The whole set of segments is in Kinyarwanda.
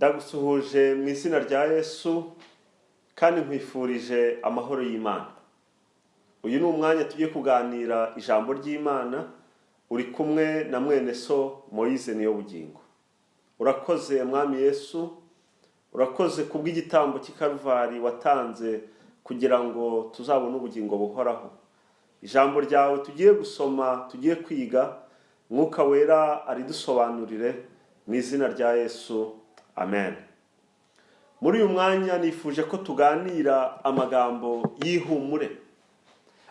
Ndagusuhuje mu izina rya Yesu kandi nkwifurije amahoro y'Imana. Uyu ni umwanya tugiye kuganira ijambo ry'Imana, uri kumwe na mwene so Moise Niyobugingo. Urakoze Mwami Yesu, urakoze kubw'igitambo cy'i Karuvari watanze kugira ngo tuzabone ubugingo buhoraho. Ijambo ryawe tugiye gusoma, tugiye kwiga, Mwuka Wera aridusobanurire mu izina rya Yesu, amen. Muri uyu mwanya nifuje ko tuganira amagambo y'ihumure,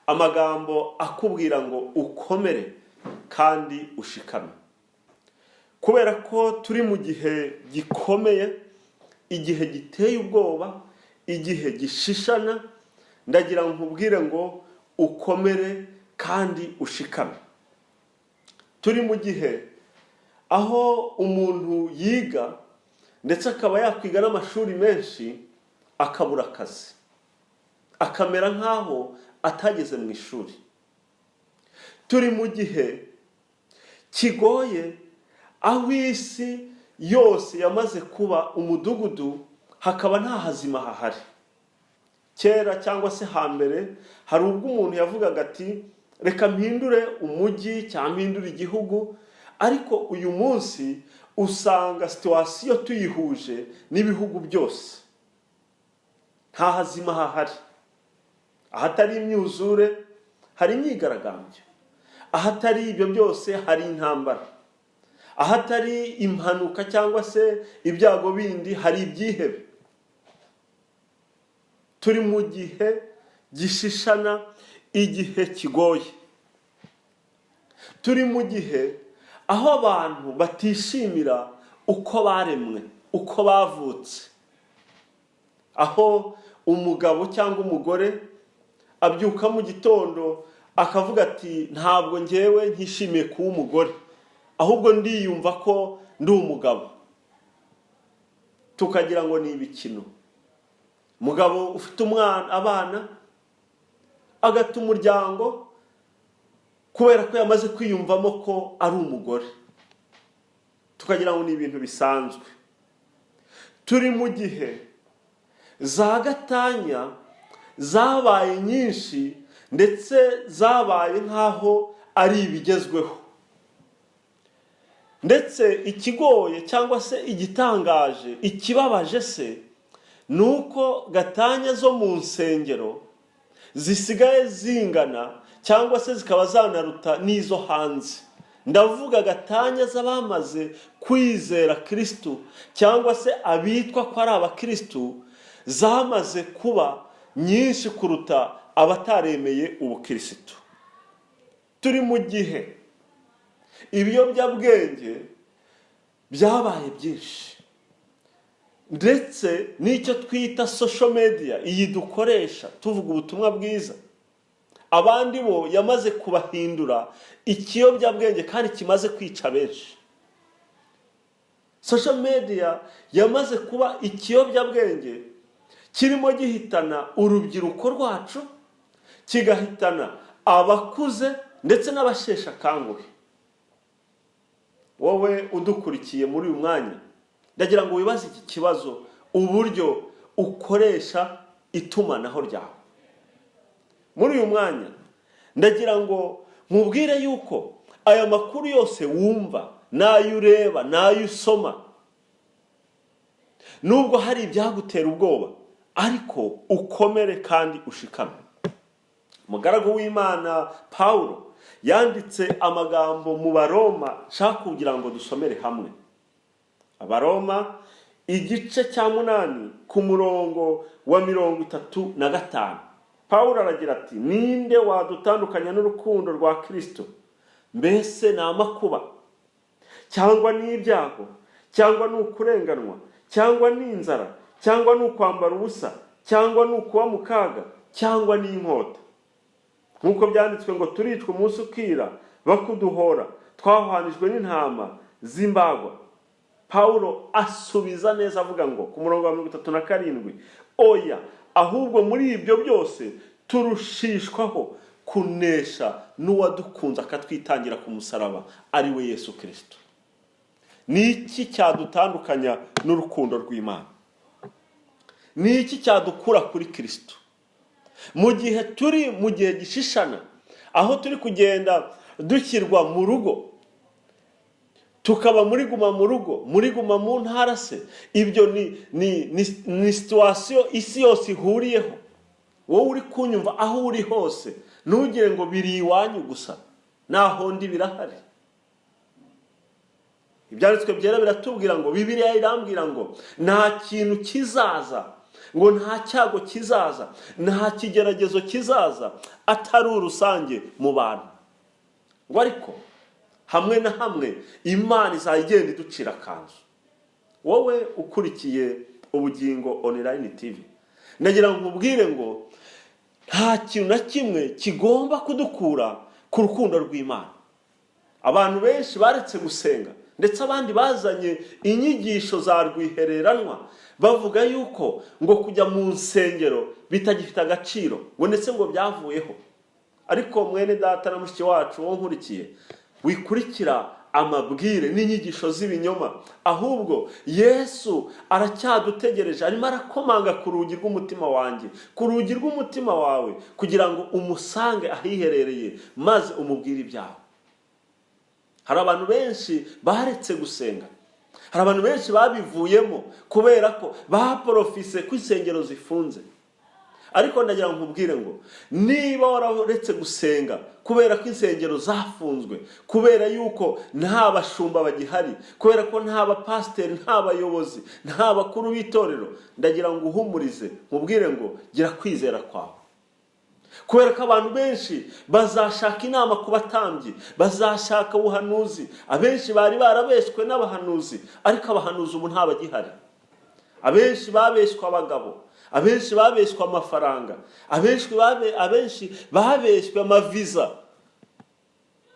amagambo akubwira ngo ukomere kandi ushikame. Kubera ko turi mu gihe gikomeye, igihe giteye ubwoba, igihe gishishana, ndagira ngo nkubwire ngo ukomere kandi ushikame. Turi mu gihe aho umuntu yiga ndetse akaba yakwiga n'amashuri menshi akabura akazi, akamera nk'aho atageze mu ishuri. Turi mu gihe kigoye aho isi yose yamaze kuba umudugudu, hakaba nta hazima hahari. Kera cyangwa se hambere hari ubwo umuntu yavugaga ati reka mpindure umujyi cyangwa mpindure igihugu, ariko uyu munsi usanga situation tuyihuje n'ibihugu byose, nta hazima hahari. Ahatari imyuzure hari imyigaragambyo, ahatari ibyo byose hari intambara, ahatari impanuka cyangwa se ibyago bindi hari ibyihebe. Turi mu gihe gishishana, igihe kigoye. Turi mu gihe aho abantu batishimira uko baremwe, uko bavutse, aho umugabo cyangwa umugore abyuka mu gitondo akavuga ati ntabwo ngewe nkishimiye kuba umugore, ahubwo ndiyumva ko ndi umugabo, tukagira ngo ni ibikino. Umugabo ufite umwana, abana, agata umuryango kubera ko yamaze kwiyumvamo ko ari umugore, tukagira ngo ni ibintu bisanzwe. Turi mu gihe za gatanya zabaye nyinshi, ndetse zabaye nk'aho ari ibigezweho. Ndetse ikigoye cyangwa se igitangaje, ikibabaje se, ni uko gatanya zo mu nsengero zisigaye zingana cyangwa se zikaba zanaruta n'izo hanze. Ndavuga gatanya z'abamaze kwizera Kirisitu cyangwa se abitwa ko ari abakirisitu, zamaze kuba nyinshi kuruta abataremeye ubukirisitu. Turi mu gihe ibiyobyabwenge byabaye byinshi, ndetse n'icyo twita social media, iyi dukoresha tuvuga ubutumwa bwiza, abandi bo yamaze kubahindura ikiyobyabwenge kandi kimaze kwica benshi. Social media yamaze kuba ikiyobyabwenge kirimo gihitana urubyiruko rwacu, kigahitana abakuze ndetse n'abasheshe akanguhe. Wowe udukurikiye muri uyu mwanya, ndagira ngo wibaze iki kibazo: uburyo ukoresha itumanaho ryawe muri uyu mwanya, ndagira ngo nkubwire yuko aya makuru yose wumva, n'ayo ureba, n'ayo usoma, nubwo hari ibyagutera ubwoba, ariko ukomere kandi ushikame. Umugaragu w'Imana Pawulo yanditse amagambo mu Baroma, nshaka kugira ngo dusomere hamwe. Abaroma igice cya 8 ku murongo wa 35, Pawulo aragira ati: "Ninde wadutandukanya n'urukundo rwa Kirisito? Mbese ni amakuba, cyangwa ni ibyago, cyangwa ni ukurenganwa, cyangwa ni inzara, cyangwa ni ukwambara ubusa, cyangwa ni ukuba mu kaga, cyangwa ni inkota? Nk'uko byanditswe ngo: 'Turicwa umunsi ukira bakuduhora, twahwanijwe n'intama z'imbagwa.'" Pawulo asubiza neza avuga ngo ku murongo wa 37: "Oya, ahubwo muri ibyo byose turushishwaho kunesha n'uwadukunze akatwitangira ku musaraba, ari we Yesu Kirisito." Ni iki cyadutandukanya n'urukundo rw'Imana? Ni iki cyadukura kuri Kirisito? Mu gihe turi mu gihe gishishana, aho turi kugenda dushyirwa mu rugo, tukaba muri guma mu rugo, muri guma mu ntara se, ibyo ni situation isi yose ihuriyeho. Wowe uri kunyumva aho uri hose, ntugire ngo biri iwanyu gusa, naho ndi birahari. Ibyanditswe byera biratubwira ngo, Bibiliya irambwira ngo nta kintu kizaza, ngo nta cyago kizaza, nta kigeragezo kizaza atari urusange mu bantu. Ngo ariko hamwe na hamwe Imana izajya igenda iducira akanzu. Wowe ukurikiye Ubugingo Online TV, ndagira ngo nkubwire ngo nta kintu na kimwe kigomba kudukura ku rukundo rw'Imana. Abantu benshi baretse gusenga, ndetse abandi bazanye inyigisho za rwihereranwa, bavuga yuko ngo kujya mu nsengero bitagifite agaciro, ngo ndetse ngo byavuyeho. Ariko mwene data na mushiki wacu wo nkurikiye, wikurikira amabwire n'inyigisho z'ibinyoma, ahubwo Yesu aracyadutegereje, arimo arakomanga ku rugi rw'umutima wanjye, ku rugi rw'umutima wawe, kugira ngo umusange ahiherereye maze umubwire ibyawe. Hari abantu benshi baretse gusenga, hari abantu benshi babivuyemo kubera ko baporofise ko insengero zifunze. Ariko ndagira ngo nkubwire ngo niba wararetse gusenga kubera ko insengero zafunzwe, kubera yuko nta bashumba bagihari, kubera ko nta bapasiteri, nta bayobozi, nta bakuru b'itorero, ndagira ngo uhumurize, nkubwire ngo gira kwizera kwawe. Kubera ko abantu benshi bazashaka inama ku batambyi, bazashaka ubuhanuzi. Abenshi bari barabeshywe n'abahanuzi, ariko abahanuzi ubu ntabagihari. Abenshi babeshywe abagabo, abenshi babeshywe amafaranga, abenshi babeshywe amaviza.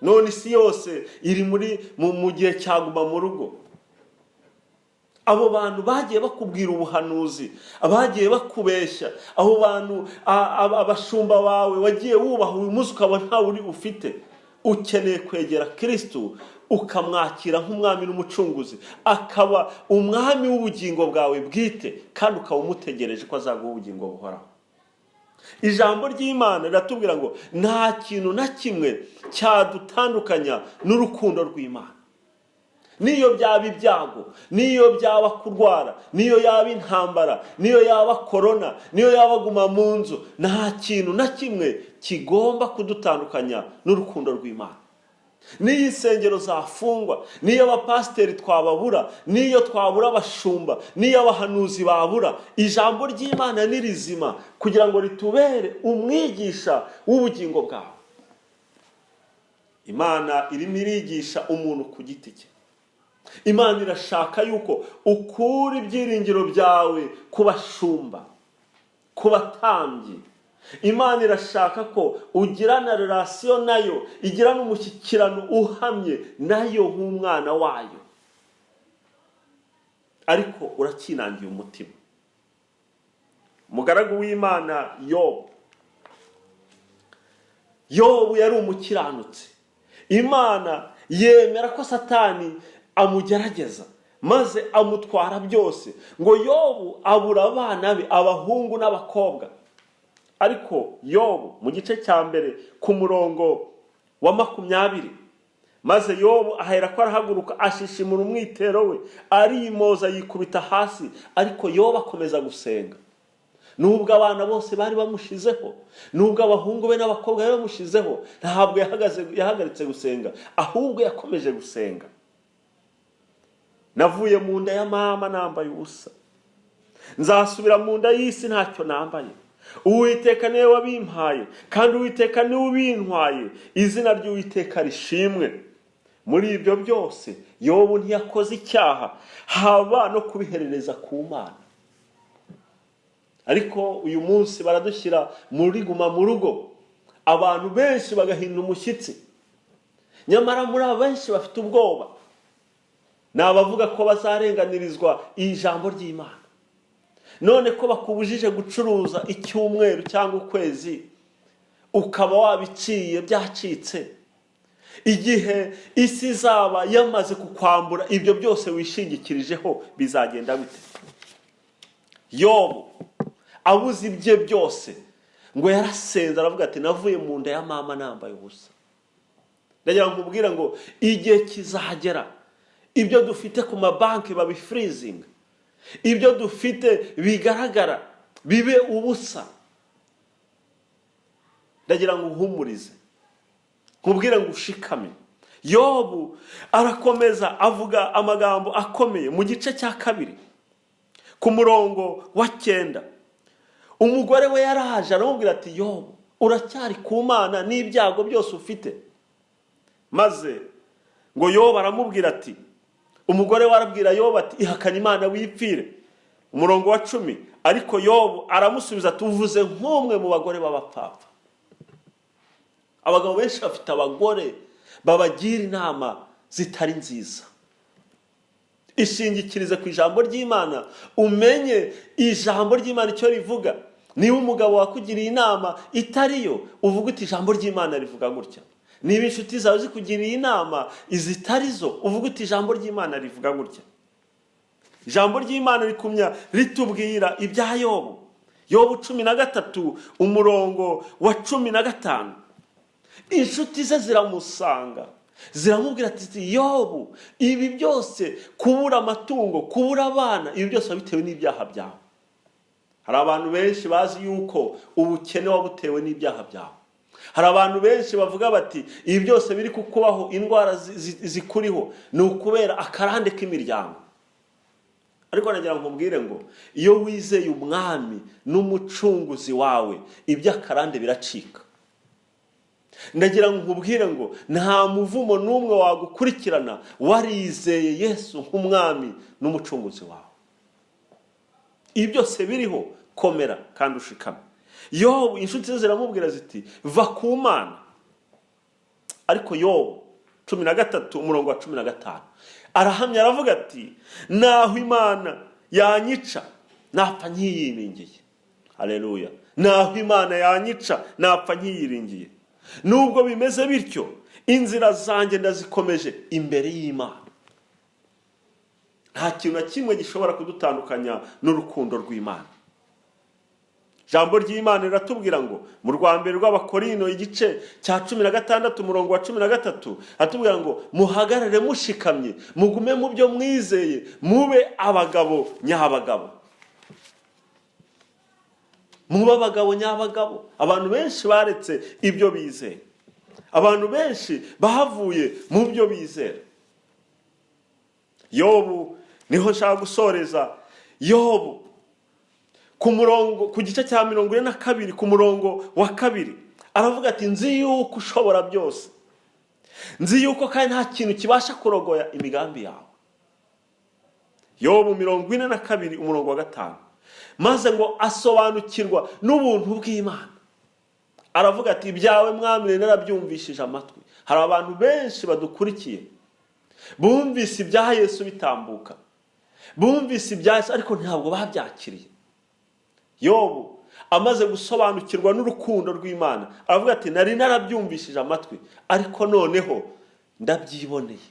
None isi yose iri mu gihe cyaguma mu rugo. Abo bantu bagiye bakubwira ubuhanuzi, abagiye bakubeshya, abo bantu, abashumba bawe wagiye wubaha, uyu munsi ukaba ntawe uri ufite, ukeneye kwegera Kirisitu, ukamwakira nk'umwami n'umucunguzi, akaba umwami w'ubugingo bwawe bwite, kandi ukaba umutegereje ko azaguha ubugingo buhoraho. Ijambo ry'Imana riratubwira ngo nta kintu na kimwe cyadutandukanya n'urukundo rw'Imana. Niyo byaba ibyago, niyo byaba kurwara, niyo yaba intambara, niyo yaba korona, niyo yaba guma mu nzu, nta kintu na kimwe kigomba kudutandukanya n'urukundo rw'Imana. N'iyo insengero zafungwa, n'iyo abapasiteri twababura, n'iyo twabura abashumba, n'iyo abahanuzi babura, ijambo ry'Imana ni rizima kugira ngo ritubere umwigisha w'ubugingo bwawe. Imana irimo irigisha umuntu ku giti cye. Imana irashaka yuko ukura ibyiringiro byawe ku bashumba, ku batambyi. Imana irashaka ko ugirana relation nayo, igirana umushyikirano uhamye nayo nk'umwana wayo. Ariko urakinangiye umutima. Umugaragu w'Imana Yobu, Yobu yari umukiranutsi. Imana yemera ko Satani amugerageza, maze amutwara byose, ngo Yobu abura abana be, abahungu n'abakobwa. Ariko Yobu mu gice cya 1 ku murongo wa 20, maze Yobu ahera ko arahaguruka, ashishimura umwitero we, arimoza, yikubita hasi. Ariko Yobu akomeza gusenga. Nubwo abana bose bari bamushizeho, nubwo abahungu be n'abakobwa bari bamushizeho, ntabwo yahagaritse gusenga, ahubwo yakomeje gusenga. Navuye mu nda ya mama nambaye ubusa, nzasubira mu nda y'isi ntacyo nambaye. Uwiteka niwe wabimpaye, kandi Uwiteka niwe ubintwaye, izina ry'Uwiteka rishimwe. Muri ibyo byose Yobu ntiyakoze icyaha, haba no kubiherereza ku Mana. Ariko uyu munsi baradushyira muri guma mu rugo, abantu benshi bagahinda umushyitsi. Nyamara muri abo benshi bafite ubwoba ni abavuga ko bazarenganirizwa iri jambo ry'Imana. None ko bakubujije gucuruza icyumweru cyangwa ukwezi, ukaba wabiciye byacitse, Igihe isi izaba yamaze kukwambura ibyo byose wishingikirijeho, bizagenda bite? Yobu abuze ibye byose, ngo yarasenze, aravuga ati: "Navuye mu nda ya mama nambaye ubusa." Ndagira ngo nkubwire ngo igihe kizagera ibyo dufite ku mabanki babifreezinga, ibyo dufite bigaragara bibe ubusa. Ndagira ngo uhumurize, nkubwire ngo ushikame. Yobu arakomeza avuga amagambo akomeye mu gice cya 2 ku murongo wa 9. Umugore we yaraje aramubwira ati: "Yobu, uracyari ku Mana n'ibyago byose ufite?" Maze ngo Yobu aramubwira ati, umugore we arabwira Yobu ati: "Ihakana Imana wipfire." Umurongo wa 10, ariko Yobu aramusubiza ati: "Uvuze nk'umwe mu bagore b'abapfapfa." Abagabo benshi bafite abagore babagira inama zitari nziza. Ishingikirize ku ijambo ry'Imana, umenye ijambo ry'Imana icyo rivuga. Niba umugabo wakugiriye inama itariyo, uvuga uti: "Ijambo ry'Imana rivuga gutya." Niba inshuti zawe zikugiriye inama izitari zo, uvuga uti: "Ijambo ry'Imana rivuga gutya." Ijambo ry'Imana rikumya ritubwira ibya Yobu. Yobu 13 umurongo wa 15, inshuti ze ziramusanga, ziramubwira ati: "Yobu, ibi byose, kubura amatungo, kubura abana, ibi byose bitewe n'ibyaha byawe." Hari abantu benshi bazi yuko ubukene wabutewe n'ibyaha byawe. Hari abantu benshi bavuga bati: "Ibi byose biri kukubaho, indwara zikuriho, ni ukubera akarande k'imiryango." Ariko nagira ngo nkubwire ngo iyo wizeye Umwami n'Umucunguzi wawe, iby'akarande biracika. Ndagira ngo nkubwire ngo nta muvumo n'umwe wagukurikirana warizeye Yesu nk'Umwami n'Umucunguzi wawe. Ibi byose biriho, komera kandi ushikame. Yobu, inshuti ze ziramubwira ziti: "Va ku Mana." Ariko Yobu 13 umurongo wa 15 arahamya, aravuga ati: "Naho Imana yanyica, napfa nkiyiringiye." Hareruya! "Naho Imana yanyica, napfa nkiyiringiye. Nubwo bimeze bityo, inzira zanjye ndazikomeje imbere y'Imana." Nta kintu na kimwe gishobora kudutandukanya n'urukundo rw'Imana. Ijambo ry'Imana riratubwira ngo mu rwa mbere rw'Abakorino igice cya 16 umurongo wa 13, atubwira ngo muhagarare mushikamye, mugume mu byo mwizeye, mube abagabo nyabagabo, mube abagabo nyabagabo. Abantu benshi baretse ibyo bizeye, abantu benshi bavuye mu byo bizera. Yobu niho nshaka gusoreza. Yobu ku murongo, ku gice cya 42 ku murongo wa 2, aravuga ati: "Nzi yuko ushobora byose, nzi yuko kandi nta kintu kibasha kurogoya imigambi yawe." Yobu 42 umurongo wa 5, maze ngo asobanukirwa n'ubuntu bw'Imana, aravuga ati: "Ibyawe, Mwami, narabyumvishije amatwi." Hari abantu benshi badukurikiye bumvise ibya Yesu bitambuka, bumvise ibya Yesu, ariko ntabwo babyakiriye. Yobu amaze gusobanukirwa n'urukundo rw'Imana, aravuga ati: "Nari narabyumvishije amatwi, ariko noneho ndabyiboneye."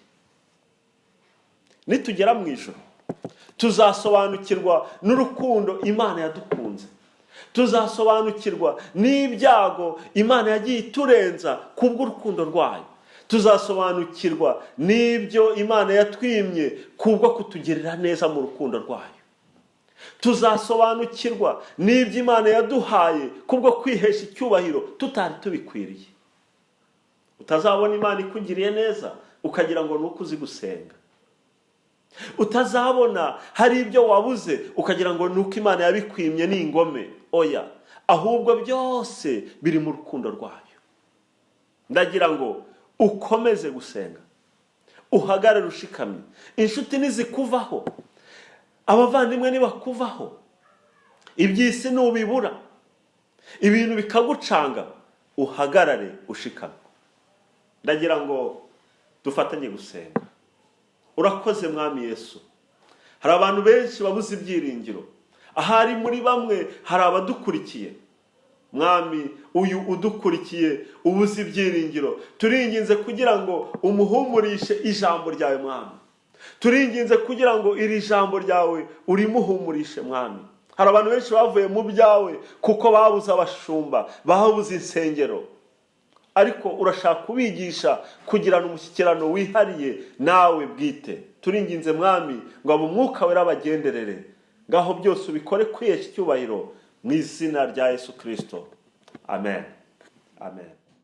Nitugera mu ijoro tuzasobanukirwa n'urukundo Imana yadukunze, tuzasobanukirwa n'ibyago Imana yagiye iturenza kubw'urukundo rwayo, tuzasobanukirwa n'ibyo Imana yatwimye kubwo kutugirira neza mu rukundo rwayo, tuzasobanukirwa n'ibyo Imana yaduhaye kubwo kwihesha icyubahiro tutari tubikwiriye. Utazabona Imana ikugiriye neza ukagira ngo ni uko uzi gusenga. Utazabona hari ibyo wabuze ukagira ngo ni uko Imana yabikwimye, ni ingome. Oya, ahubwo byose biri mu rukundo rwayo. Ndagira ngo ukomeze gusenga, uhagarare ushikamye. Inshuti nizikuvaho, abavandimwe nibakuvaho, iby'isi nubibura, ibintu bikagucanga, uhagarare ushikamye. Ndagira ngo dufatanye gusenga. Urakoze, Mwami Yesu. Hari abantu benshi babuze ibyiringiro ahari muri bamwe, hari abadukurikiye. Mwami, uyu udukurikiye ubuze ibyiringiro, turinginze kugira ngo umuhumurishe ijambo ryawe. Mwami, turinginze kugira ngo iri jambo ryawe urimuhumurishe. Mwami, hari abantu benshi bavuye mu byawe kuko babuze abashumba, babuze insengero, ariko urashaka kubigisha kugirana umushyikirano wihariye nawe bwite. Turinginze, Mwami, ngo abo Umwuka Wera abagenderere. Ngaho byose ubikore kwihesha icyubahiro, mu izina rya Yesu Kirisito, amen, amen.